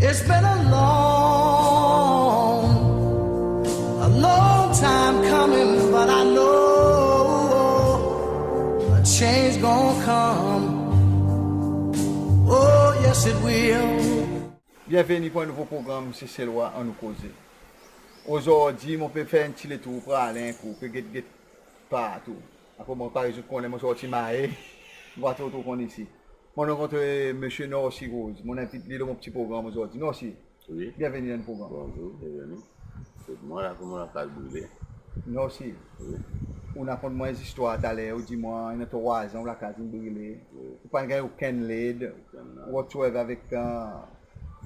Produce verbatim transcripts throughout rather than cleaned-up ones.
It's been a long, a long time coming, but I know a change gonna come. Oh, yes, it will. Byenveni pour en nouvo progranm Seselwa Annou Koze. Ozordi mon pe fer en pti letour Praslin, en kou pe get, get partou. Akoz mon pa rezoud konnen, mon sorti Mahe, mon pa tro, tro konn isi. Mon rankontre Msye Norcy Rose, mon envit li lo mon pti progranm ozordi. Norcy, wi, byenveni dan progranm. Bonzour, byenveni. Kot mwan la, kot mon lakaz brile. Norcy, wi, ou'n rakont mwan en zistwar taler, ou dir mwan i annan trwa an ou lakaz in brile. Wi. Ou pa'n ganny okenn led, okenn led, whatsoever avek, e,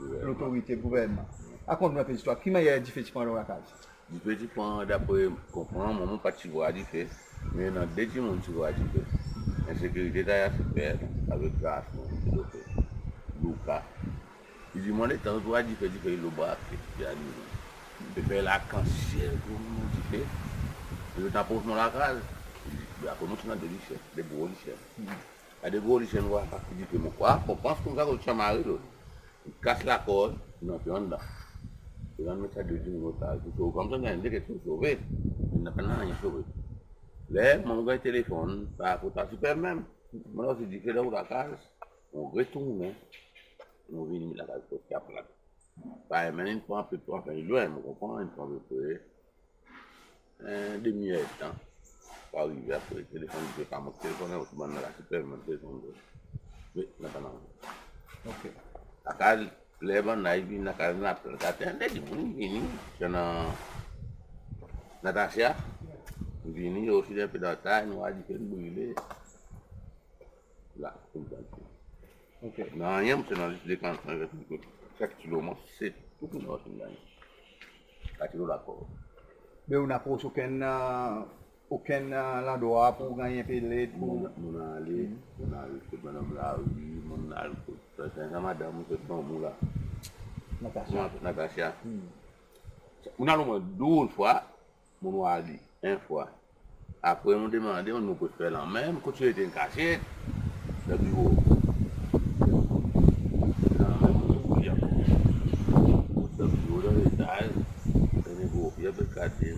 gouvernman, lotorite, gouvernman. Rakont nou en pe zistwar, ki mannyer dife ti pran dan ou lakaz? Dife ti pran, dapre konpran mwan, mon pa ti vwar dife, me i annan de dimoun ti vwar dife. Ensekirite ti aya siper avek garsonm, Louka. I dir mwan, letan zot vwar dife, dife i lo bra, pe, pe alimen. Pe fer lakansyel konman dife. Zot apros mon lakaz. I dir, akoz mon ti annan de lisyen, de gro lisyen. Sa de gro lisyen, mon vwar sa ki dife, mon krwar, mon pans konmsa kot ti anmare zot. I kas lakord, i antre andan. I annan sa de dimoun otaj, pour sove. Konmsa, ganny de keksoz, sove. Me napa nanryen sove. Ler mon ganny telefonn, pa raport a siper menm. Mon dir, si dife dan ou lakaz, mon retournen, mon vini lakaz kot ti aplat. Pa menm, in pran apepre, anfen, i lwen, mon konpran, in pran apepre en demi er tan pour arive. Apre telefonn, i pe pa mont telefonn, ot bann la siper menm telefonn. Me napa nanryen. Ok. Lakaz, ler bann la i vin lakaz, napa, laten de dimoun i vini, ti annan Natasia, i vini osi, en pe dan tay, nou war dife in brile. La, konmsa. Ok. Nanryen, msye, nanryen, zis dekann, kat kilo mwan, se tou ki nou ti ganny. Kat kilo lakord. Me ou'n apros okenn, e, okenn, e, landrwa pour ganny en pe led pour... Mon, mon ale, mon ale kot madanm Larue, mon al kot, se sa madanm, se son non la. Natasia. Natasia. Hmm. Mon al omwen de fwa, mon war li en fwa. Apre mon demande, mon dir, mon pe fer lanmenm, kot ti rete, in kasyet dan biro. Lanmenm, mon dir, dan biro, dan letaz, dan biro, i pe gade.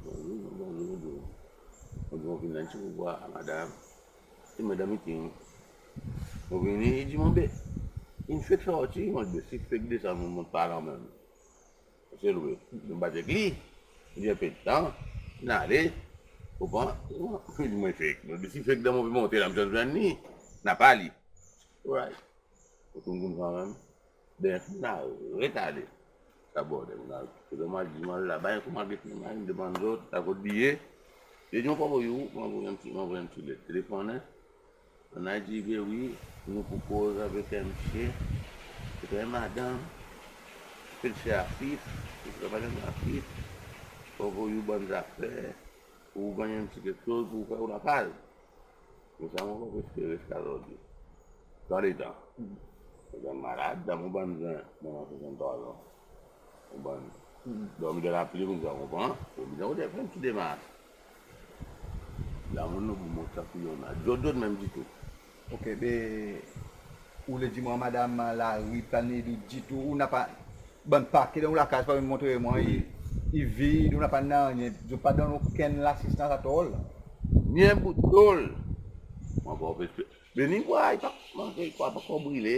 Mon dir, mon dir, mon dir, mon vin la, ti pou war madanm. I met dan miting. Mon vini, i dir mwan, be, in fek sorti, mon dir, be, si fek desann, mon, mon pa lanmenm. Se lwe. Mon bat ek li. Li en pe tan, in ale. Ou konpran? Li dir mwan fek. Mon dir, si fek dan mon pe monte la, mon bezwen li. Napa li. Alright. Ou tourn konmsa menm. Be, mon aret ale. Sa bordel, mon al. Se la mon al dir, mon al laba, konman get, mon al demann zot, sa kot li ye. Li dir, mon pou anvoy ou, mon anvoy en pti, mon anvoy en pti let. Telefonn, en. Mon al dir, be wi, nou pou koz avek en msye, avek en madanm, pe dir se Afif, pe dir se madanm Afif, pou anvoy ou bann zafer, ou ganny en pti keksoz pour fer ou lakaz. Me sa mon pa pe espere ziska zordi. Sa letan. Mon ganny malad, dan mon bann zen, mon annan swasanntrwa an. Ou konpran? Dormi dan lapli konmsa, ou konpran? Ou bezwen fer en pti demars. La mon, nou pou mont sa pou i annan. Zot, zot menm ditou. Ok, be, ou le dir mwan madanm Larue pa'n ed ou ditou, ou napa, bann pake dan ou lakaz, pa montre mwan, i, i vid, ou napa nanryen, zot pa donn ou okenn lasistans at all? Ni en bout tol. Mon pa pe, be ni bwa, i pa manke, i pa ankor brile.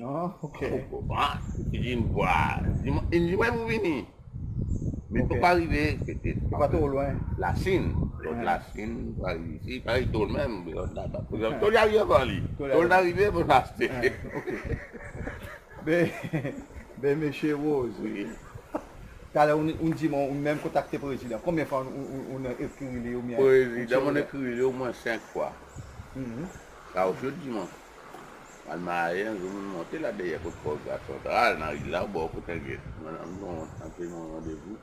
Ah, ok. Ou konpran? I dir in vwar. Di mwan, in dir mwan pou vini. Me i pa arive, se pa tro lwen. Lasin. Lot Lasin, pa isi, pa tol menm. Tol i arive avan li. Tol i arive, mon aste. Ah, ok. Be, be, Msye Rose. Wi. Taler ou, ou dir mwan, ou menm kontakte prezidan. Konbyen fwa ou, ou, ou ekrir li oubyen... Prezidan, mon ekrir li omwen senk fwa. Mhm. Sa osi ou dir mwan. Al marye, en zour mon monte la deryer kot Port Santral, dan ri la, bor kot en get. Mon, mon, mon, mon randevou.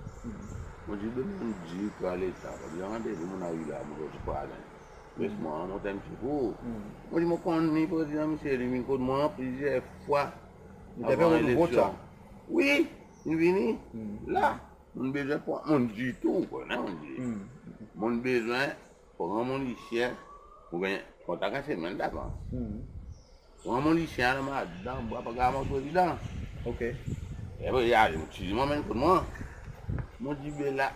Mon dir, be, mon dir, pou ale sa, pa bezwen randevou, mon ariv la, mon sorti Praslin. Les mwan mont en pti kou. Mon dir, mon konn li, prezidan, msye, li vin kot mwan plizyer fwa avan eleksyon. Wi, li vini. La, mon bezwen pran, mon dir tou, ou konnen, mon dir. Mon bezwen pran mon lisyen, ou ganny kontak en semenn davans. Pran mon lisyen, al anba dan bwa, pa gard mwan prezidan. Ok. E apre, i al, ti dir mwan, menm kot mwan. Mon dir, be la,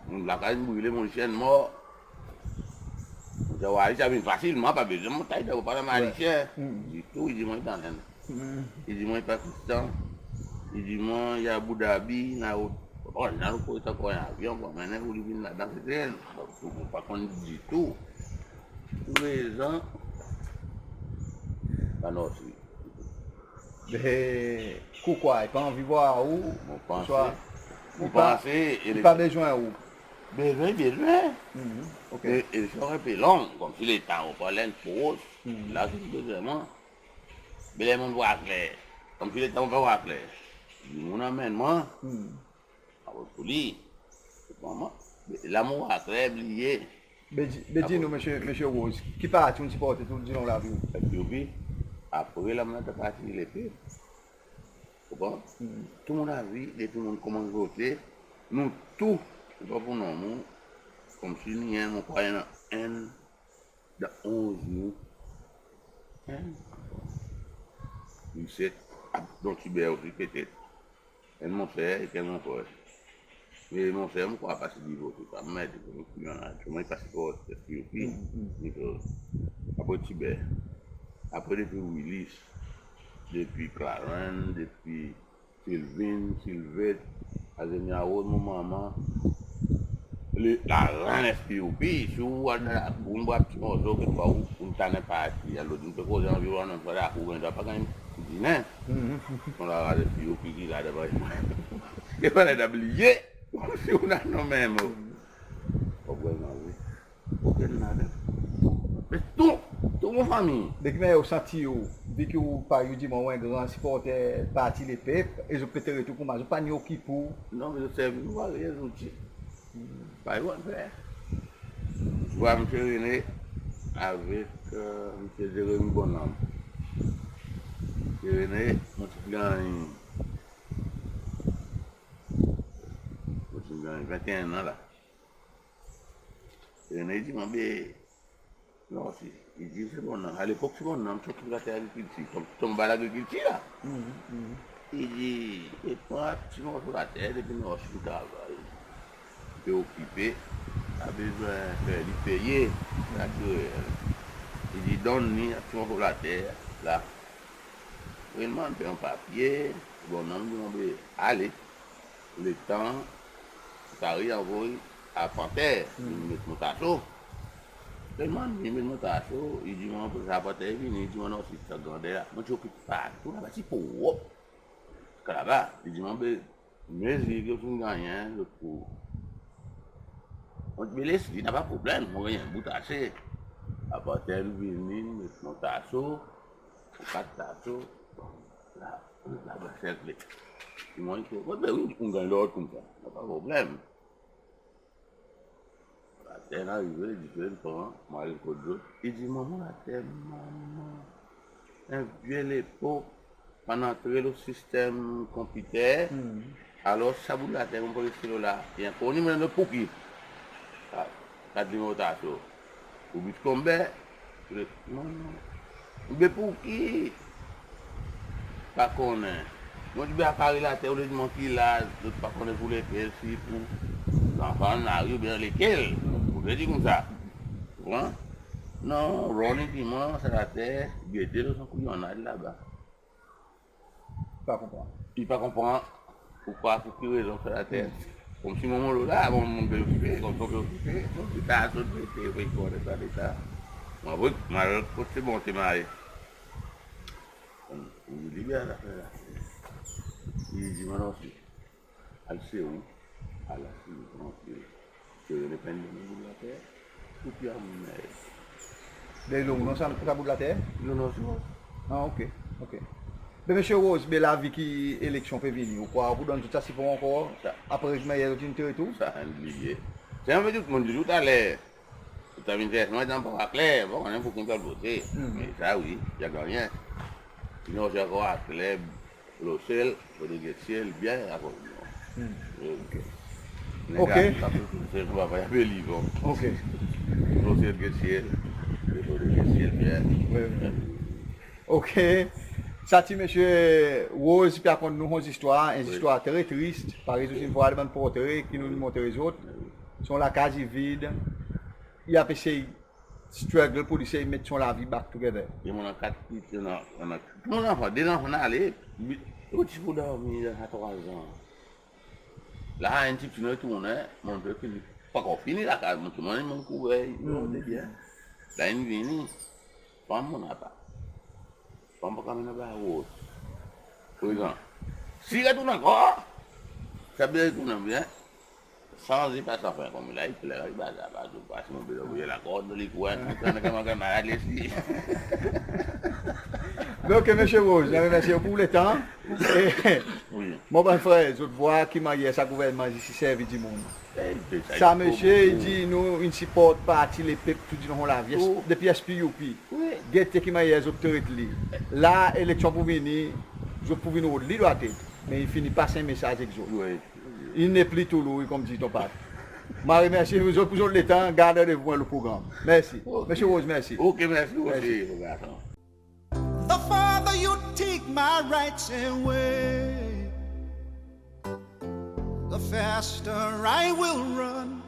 mon lakaz in brile, mon sien mor. Mon dir, wi, sa vin fasilman, pa bezwen mon tay dan, pa dan malisyen. Ditou, i dir mwan, i dan Lenn. I dir mwan, i Pakistan. I dir mwan, i Abu Dhabi, i dan lot. Bon, i dan lot kote ankor, avyon, bon, mennen pour li vin ladan, se, mon pa konn ditou. Prezan, pa noti. Be, koukwa, i pa anvi vwar ou? Mon panse, mon panse, i pa bezwen ou. Bezwen, bezwen. Ok. E, eleksyon en pe long, konmsi letan, ou pa lenn pros, la, si bezwen mwan. Be ler mon vwar kler, konmsi letan ou pa vwar kler. Dimoun anmenn mwan. Apre pour li. Konpran mwan? La mon vwar kler, bliye. Be di, be di nou, Msye, Msye Rose, ki parti ou'n siporte toulong lavi ou? S P U P. Apre la, mon antre Parti Lepep. Konpran? Tou mon lavi, depi mon konmans vote, nou tou, se pa pour nonm, konmsi ni en, mon krwar i annan enn dan onz nou. Enn. Msye, a, donk Tiber osi petet. Enn mon ser ek enn mon frer. Me mon ser, mon krwar pa ti li vote, pa merde, konmsi i annan, konmsi i pa siport S P U P. Apre Tiber. Apre depi Willis, depi Clarence, depi Sylvine, Sylvette, Azenia Rose, mon manman. Le, larenn S P U P, si ou al dan lakour, ou bwar pti morso, kekfwa ou, ou tann en parti, alor ou pe koz anviwonnman, dan lakour, ou pa ganny dinen. Son larenn S P U P ki la devan. E pa le dan bliye, si ou annan menm. Ou konpran, wi. Okenn ladan. Me tou, tou mon fanmir. De ki mannyer ou santi ou, vi ki ou pa, ou dir mwan, ou en gran siporter Parti Lepep, e zot pe tret ou kouma, zot pa ni okip ou? Non, me zot servi nou parey zouti. Parey zot fer. Vwar Msye Rene avek, e, Msye Jeremy Bonnanme. Msye Rene, mon ti ganny, mon ti ganny venteen an la. Rene i dir mwan, be, non, si, i dir se bon, non. Alepok se bon, non, ti okip later agrikiltir. Ton, ton ba lagrikiltir la. I dir, e pran pti morso later depi nou osi travay. Pe okipe, pa bezwen fer li peye, natirel. I dir, donn li pti morso later la. Vreman, pe an papye, bon, non, nou ale. Letan sa i anvoy arpanter vin met mon taso. Selman li met mon taso, i dir mwan, apre sa arpanter i vini, i dir mwan, non, si sa grander la. Mon ti okip partou laba, ti prop. Ziska laba, i dir mwan, be, mezir ki ou ti'n gannyen, zot pou. Mon dir, be les li, napa problenm, mon ganny en bout ase. Arpanter i vini, met mon taso, mon kat taso, bon, la. La, la, serkle. Ti mwan, i dir, be wi, ou ganny lord koumsa, napa problenm. Later in arive, li dir, pran, mon al kot zot. I dir, manman, later, manman. En vye lepok, pa'n antre lo sistenm konpiter. Alor, sa bout later mon pe reste lo la, i ankor ni, mon donn zot pou ki. Sa, kat limero taso. Ou bit konbyen? Non, non. Be pou ki? Pa konnen. Mon dir, be aparey later, ou le dir mwan ki la, zot pa konnen pou lekel, si pou zanfan lari oubyen lekel. Ou le dir koumsa. Konpran? Non, Ronnie dir mwan, sa later, gete lo son kouyonnad laba. Pa konpran. I pa konpran poukwa, pour ki rezon sa later. Konmsi mon, mon lo la, mon, mon pe okipe, konmsi mon pe okipe, konmsi ta sot pe, pe, pe konnen sa leta. Mon avoy, mon al kot se bon, se mari. Konm, ou li, be, lafer la. I dir, mon, non, si. Al se ou, al asize, trankil. Ke nou pa annan bout later, ou pe anmenn. Be lo non sa, sa bout later? Lo non sa. Ah, ok, ok. Be Msye Rose, be la vi ki eleksyon pe vini, ou krwar ou pou donn zot sa sipor ankor? Sa. Apre mannyer zot in tret ou? Sa, ann bliye. Sa, an fèt, mon dir ou taler, ou ta vin tret mwan, dan pa kler, bon, konnen pour ki mon pe al vote. Me sa wi, i a gannyen. Sinon, si ankor a kler, Lo syel, fodre get syel byen akoz nou. Hmm. Wi. Ok. Nèg, ok. Apre tou, se nou pa, pa pe liv. Ok. Lo syel, get syel. Fodre get syel byen. Wi, wi. Ok. Sa ti Msye Rose pe rakont nou son zistwar, en zistwar tre tris. Parey zot in vwar bann portre ki nou'n montre zot. Son lakaz i vid. I ape sey struggle pour li sey met son lavi back together. E mon annan kat pitit, mon annan, mon annan, mon annan de zanfan, de zanfan in ale, wi, ti pou dormi dan sa trwa an. La, en pti pti nou tournen, mon pe fini, pa ankor fini lakaz, mon tournen, mon kouver, mon byen. La, in vini, fanm mon napa. Fanm pa kapab annan baro. Prezan. Si i retourn ankor, sa byen retourn byen. Sanze pa sa fer konmela, i pler, i bazar, bazar, pas mon bezwen lakord, li kouver, tou sa, nou konman malad, li si. Be, ok, Msye Rose, nou remersye ou pour letan. Wi. Mon bann frer, zot vwar ki mannyer sa gouvernman isi servi dimoun. Sa msye i dir nou in siport Parti Lepep toudilon son lavi, depi S P U P. Wi. Gete ki mannyer zot tret li. La, eleksyon pou vini, zot pou vin rod li dwatet. Me i fini pas en mesaz ek zot. Wi. I nepli tou lour, konmdir ton pat. Mon remersye zot pour zot letan, gard randevou pour en lot progranm. Mersi. Ok. Msye Rose, mersi. Ok, mersi. Mersi. The farther you take my rights away, the faster I will run.